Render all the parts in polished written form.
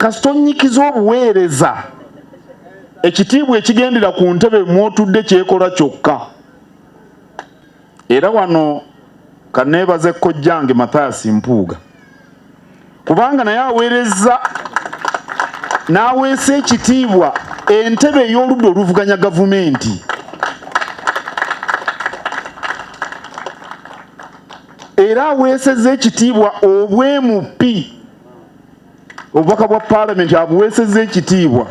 Kasita onnyikiza obuweereza, ekitiibwa ekigendera ku ntebe mw'otudde kyekola kyokka. Era wano kaneebaze kojjange Mathias Mpuuga, kubanga naye aweerezza n'aweesa ekitiibwa entebe ey'oludda oluvuganya gavumenti. Era aweesezza ekitiibwa obw'MP, obubaka bwa paalamenti abuweesezza ekitiibwa.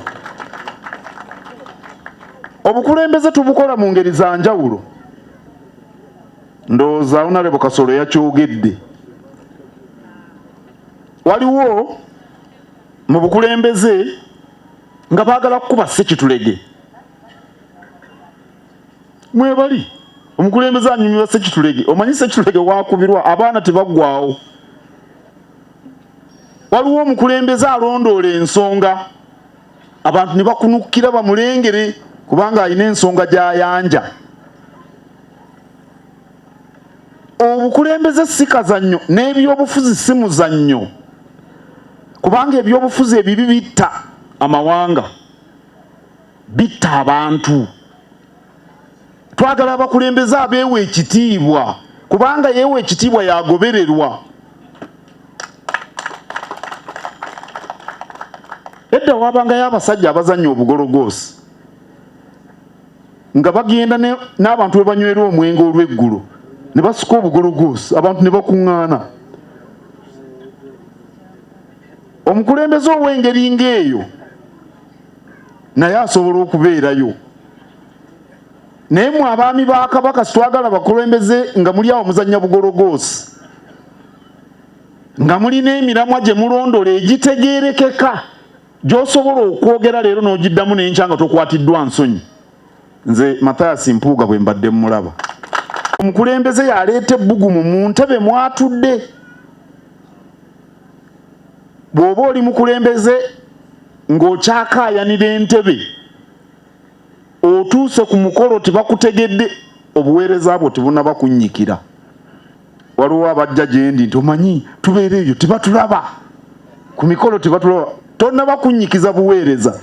Obukulembeze tubukola mu ngeri za njawulo. Ndowooza Honorable Kasolo yakyogedde. Waliwo mu bukulembeze nga baagala kukuba Ssekitulege. Mwebali omukulembeze anyumirwa Ssekitulege. Omanyi Ssekitulege wakubirwa abaana tebaggwawo. Waliwo omukulembeze alondoola ensonga, abantu ne bakunukira bamulengere kubanga alina ensonga gy'ayanja. Obukulembeze si kazannyo, n'ebyobufuzi si muzannyo, kubanga ebyobufuzi ebibi bitta amawanga, bitta abantu. Twagala abakulembeze abeewa ekitiibwa, kubanga yeewa ekitiibwa yagobererwa. Edda wabangayo abasajja abazannya obugologoosi nga bagenda n'abantu we banywera omwenge olw'eggulo ne basika obugologoosi, abantu ne bakuŋŋaana. Omukulembeze ow'engeri ng'eyo naye asobola okubeerayo. Naye mwe abaami ba Kabaka sitwagala bakulembeze nga muli awo muzannya bugologoosi, nga mulina emiramwa gye mulondola egitegeerekeka gy'osobola okwogera leero n'ogiddamu n'enkya nga tokwatiddwa nsonyi. Nze Mathias Mpuuga bwe mbadde mmulaba. Omukulembeze y'aleeta ebbugumu mu ntebe mw'atudde. Bw'oba oli mukulembeze ng'okyakaayanira entebe, otuuse ku mukolo tebakutegedde, obuweereza bwo tebunaba kunnyikira. Waliwo abajja gye ndi nti omanyi tubeera eyo tebatulaba ku mikolo, tebatulaba. Tonnaba kunnyikiza buweereza.